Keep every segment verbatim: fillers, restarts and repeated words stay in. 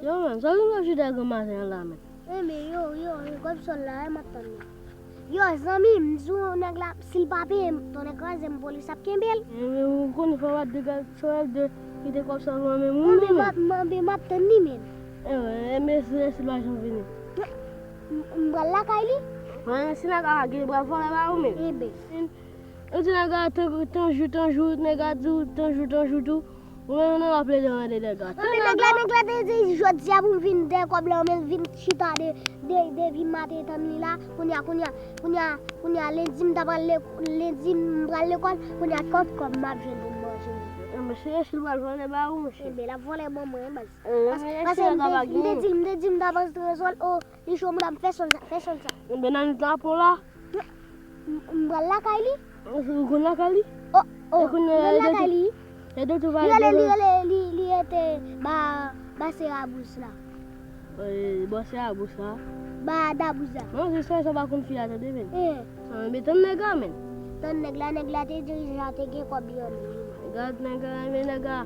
Yo, menm, sa w vin fè chita gran maten an la, menm? Enben, yo, yo, yo, kòb sòl la, e m ap tann li. Yo, zanmi m, m di w, nèg la, si l pa peye m, tonnè kraze m, polis ap kenbe l. Enben, ou konnen fò w ap de gad, fò w ap de kite kòb sòl ou an menm, ou menm. Enben, m ap, m, enben, m ap tann li, menm. Enben, enben, si, si l pa janm vini. M, m pral lakay li. Mwen, si nèg la gen, l pral vòlè ba ou menm. Enben. Ou di nèg la tan, tan jou, tan jou, nèg la di w tan jou, tan jou tou. Ou menm nan w ap plede mande nèg la. Anben nèg la, nèg la te di jodi a pou m vin dèyè kòb la, men vin chita de, de, depi maten tann li la. Kounye a, kounye a, kounye a, kounye a, lendi m ta pral le-, lendi m pral lekòl, kounye a kòb, kòb m ap jwenn pou m manje. Enben, se si l pral vòlè ba ou, mesye. Enben, l ap vòlè ban mwen, baz. Paske, paske m te, m te di l, m te di l m ta pral trezò l, o, li cho, mouda m fè sòl sa, fè sòl sa. Enben, nan mitan pon la. M, m pral lakay li. Ou konn lakay li? O, o, m pral lakay li. E de tou, li rele, li rele, li, li rete ba, ba Serabous la. E, ba Serabous la? Ba Dabous la. Non, se sa, sa pa konn fi a, tande, men. E. Sa, men tann nèg la, men. Tann nèg la, nèg la te dirije a, te gen kòb li an men li. Gad nèg la, men nèg la,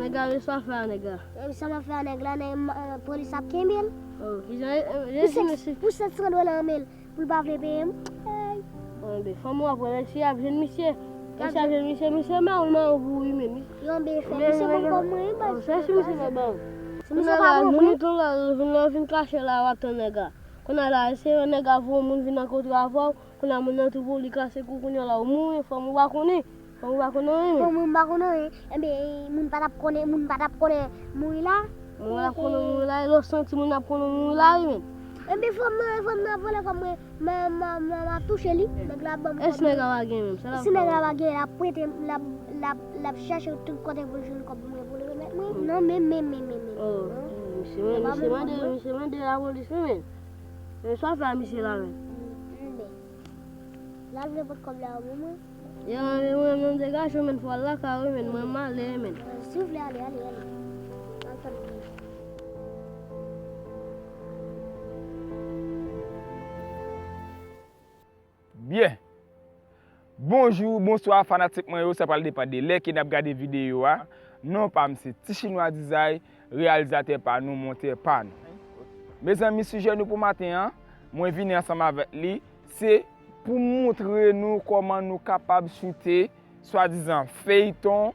nèg la, men sa w ap fè a nèg la. E, sa m ap fè a nèg la, nèg, polis ap kenbe l. O, kijan, e, e, pou sèt, pou sèt san dola an men l. Pou l pa vle peye m. Ey. Bon, ben, fanm ou ap wè, si y ap jwenn misye. Si y ap jwenn misye, misye mawon, mawon pou ou, wi, men. Yo, ben, fè misye ban kòb mwen, wi, baz. Fè si misye pa ba ou. Si misye pa ban mwen. Kounye a la, vin la, vin kache la, w ap tann nèg la. Kounye a la, se yon nèg la voye moun vin rankontre avè w. Kounye a moun nan tou pou li kase kou, kounye a la, ou mouri, fanm ou pa konnen. Fanm ou pa konnen anyen, men. Fanm ou pa konnen anyen. Enben, moun pa t ap konnen, moun pa t ap konnen mouri la. Moun pa t ap konnen mouri la, e lè w santi moun ap konnen mouri la, wi, men. Enben, fanm nan, fanm nan ap vòlè kòb mwen, m, m, m, m ap touche li, nèg la ap ban m kòb mwen. Èske nèg la pa gen menm? Si nèg la pa gen, l ap prete, l ap, l ap, l ap chèche tout kote pou l jwenn kòb mwen, pou l remèt mwen. Non, men, men, men, men, men. O, misye, men, misye mande, misye mande lapolis, wi, men. Men sa w fè a misye la, men. Enben. L al vle pot kòb la pou mwen. Yo, men mwen menm de gason, men fò al lakay ou, men mwen m ale, men. Si w vle ale, ale, ale. Al tann mwen. Byen. Bonjou, bonswa, fanatik mwen yo, sa pral depann de lè ke n ap gade videyo a. Non pa m se Ti Chinwa Dizay, reyalizatè pa nou, montè pa nou. Mezanmi, sijè nou pou maten an, mwen vini ansanm avèk li, se pou moutre nou kòman nou kapab choute swadizan feyton,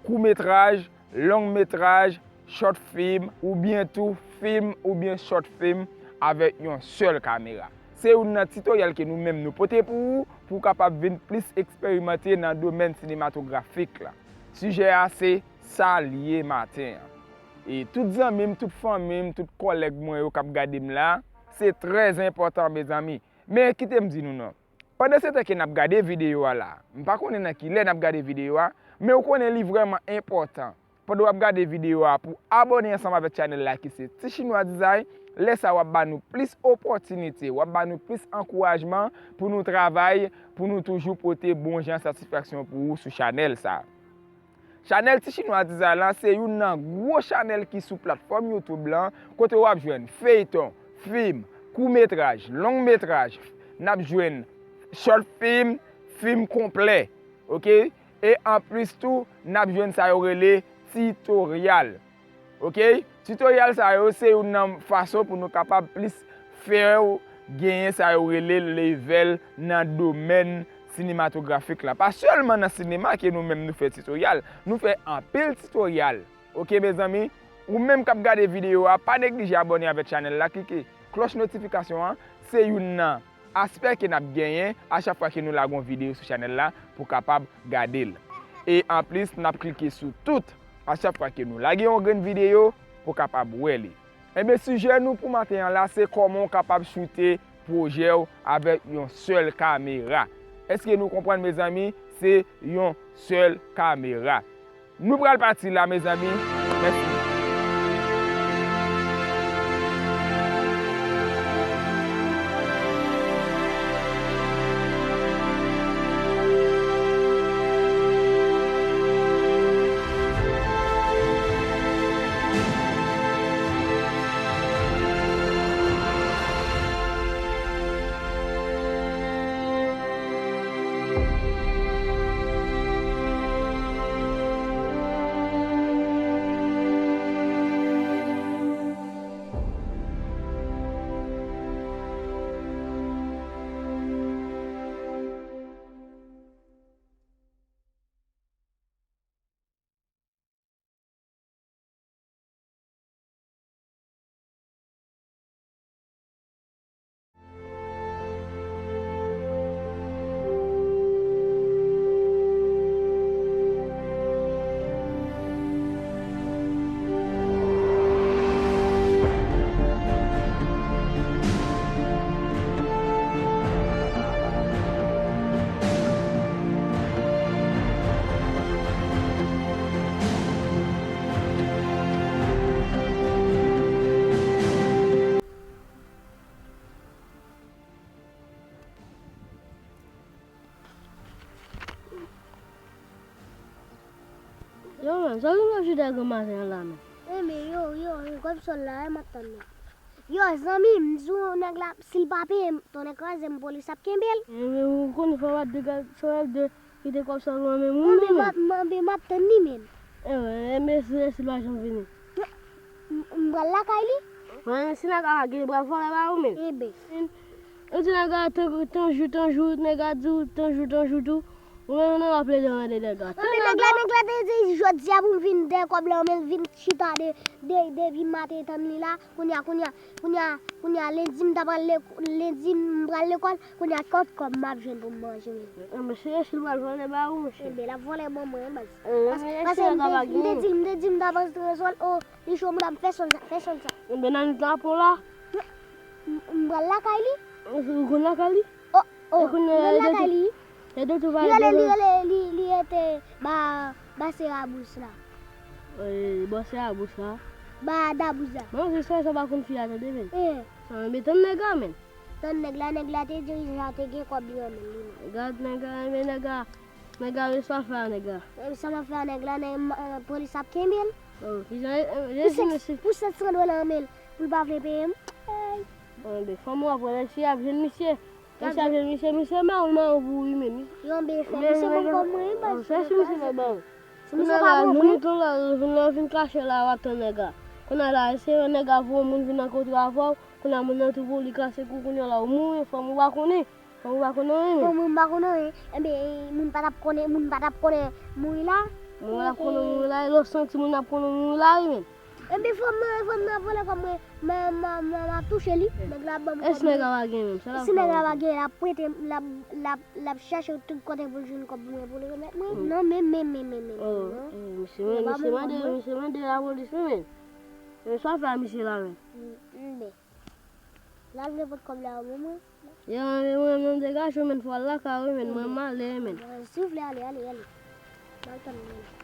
kout metraj, long metraj, short film, oubyen tou film oubyen short film avèk yon sèl kamera. Se youn nan titoryèl ke nou menm nou pote pou ou, pou w kapab vin plis eksperimante nan domèn sinematografik la. Sijè a se sa l ye maten an. E tout zanmi m, tout fanmi m, tout kòlèg mwen yo k ap gade m la, se trè enpòtan, mezanmi. Men kite m di nou non. Pandan se tan ke n ap gade videyo a la, m pa konnen nan ki lè n ap gade videyo a, men ou konnen li vrèman enpòtan. Pandan w ap gade videyo a, pou abòne ansanm avèk chanèl la ki se Ti Chinwa Dizay, lè sa w ap ba nou plis opòtinite, w ap ba nou plis ankourajman pou nou travay, pou nou toujou pote bon jan satisfaksyon pou ou sou chanèl sa. Chanèl Ti Chinwa Dizay la se youn nan gwo chanèl ki sou platfòm YouTube lan, kote w ap jwenn feyton, film, kout metraj, long metraj, n ap jwenn short film, film konplè, oke? E anplis tou, n ap jwenn sa yo rele titoryal. Oke? Titoryal sa yo se youn nan fason pou nou kapab plis fè w genyen sa yo rele level nan domèn sinematografik la. Pa sèlman nan sinema ke nou menm nou fè titoryal, nou fè anpil titoryal. Oke, mezanmi? Ou menm k ap gade videyo a, pa neglije abòne avèk chanèl la, klike klòch notifikasyon an, se youn nan aspè ke n ap genyen a chak fwa ke nou lage yon videyo sou chanèl la pou w kapab gade l. E anplis, n ap klike sou tout a chak fwa ke nou lage yon grenn videyo pou w kapab wè li. Enben, sijè nou pou maten an la, se kòman w kapab choute pwojè w avèk yon sèl kamera. Èske nou konprann, mezanmi? Se yon sèl kamera. Nou pral pati la, mezanmi. Mèsi. Sa w vin fè chita granmaten an la menm? Enben, yo, yo, yo, kòb sòl la, e m ap tann nan. Yo, zanmi, m di w, nèg la, si l pa peye m, tonnè kraze m, polis ap kenbe l. Enben, ou konn fò w ap de, fò w ap de kite kòb sòl ou an menm ou menm. Enben, m ap, m ap tann li menm. Enben, enben, si, si l pa janm vini. M, m pral lakay li. Mwen, si nèg la pa gen, li pral vòlè ba ou menm. Enben. Ou di nèg la tan, tan jou, tan jou, nèg la di w tan jou, tan jou tou. Ou menm nan w ap plede mande nèg la. Anben nèg la, nèg la te di jodi a pou m vin dèyè kòb la, men l vin chita de, de, depi maten tann li la. Kounye a, kounye a, kounye a, kounye a, lendi m ta pral lek-, lendi m pral lekòl, kounye a kòt kòb m ap jwenn pou m manje menm. Anben se si l pral vòlè ba ou, monchè. Enben l ap vòlè ban mwen, baz. Paske m te di l, m te di l m ta pran trezò l, o, li cho, m fè sòl sa, fè sòl sa. Enben nan nèg la pou la. M, m pral lakay li. Ou konn lakay li? O, o, e kounye a, mwen lakay li. E de tou li rele, li rele, li, li rete ba, ba se Abous la. E, ba se Abous la? Ba Dabous la. Bon, se sa, sa pa konn fi a tande, men. E. Sa, men tann nèg la, men. Tann nèg la, nèg la te di ja te gen kòb li an men li, men. Gad nèg la, men nèg la, nèg la, men sa w ap fè a nèg la. E, sa m ap fè a nèg la, nèg, polis ap kenbe l. O, kijan, e, e, pou sèt san dola an men l, pou l pa vle peye m. Ay. Anben, fanm ou ap wè, si y ap jwenn misye. Misye ap jwenn misye, misye mawon, mawon pou ou wi menm. Yo, anben, fè misye ban kòb mwen, wi, baz. Fè si misye pa ba ou. Si misye pa ban mwen. Moun la, vin la, vin kache la, w ap tann nèg la. Kounye a la, se nèg la voye moun vin rankontre avè w. Kounye a moun nan tou pou li kase kou, kounye a la, ou mouri, fanm ou pa konnen. Fanm ou pa konnen anyen menm. Fanm ou pa konnen anyen. Enben, moun pa t ap konnen, moun pa t ap konnen mouri la. Moun pa t ap konnen mouri la, e lè w santi moun ap konnen mouri la, wi menm. Enben fanm nan, fanm nan ap vòlè kòb mwen, m, m, m, m ap touche li, nèg la ap ban m kòb mwen. E si nèg la pa gen menm, sa l ap fè? Si nèg la pa gen, l ap prete, l ap, l ap, l ap chache tout kote pou l jwenn kòb mwen, pou l remèt mwen. Non, men, men, men, men, men, non. Misye, misye mande, misye mande lapolis wi menm. Men sa w fè a misye la menm? Enben. L al vle pot kòb la ban mwen. Yo, men mwen menm degaje w, men fò w al lakay ou, men mwen m ale, men. Si w vle ale, ale, ale. M al tann ou, men.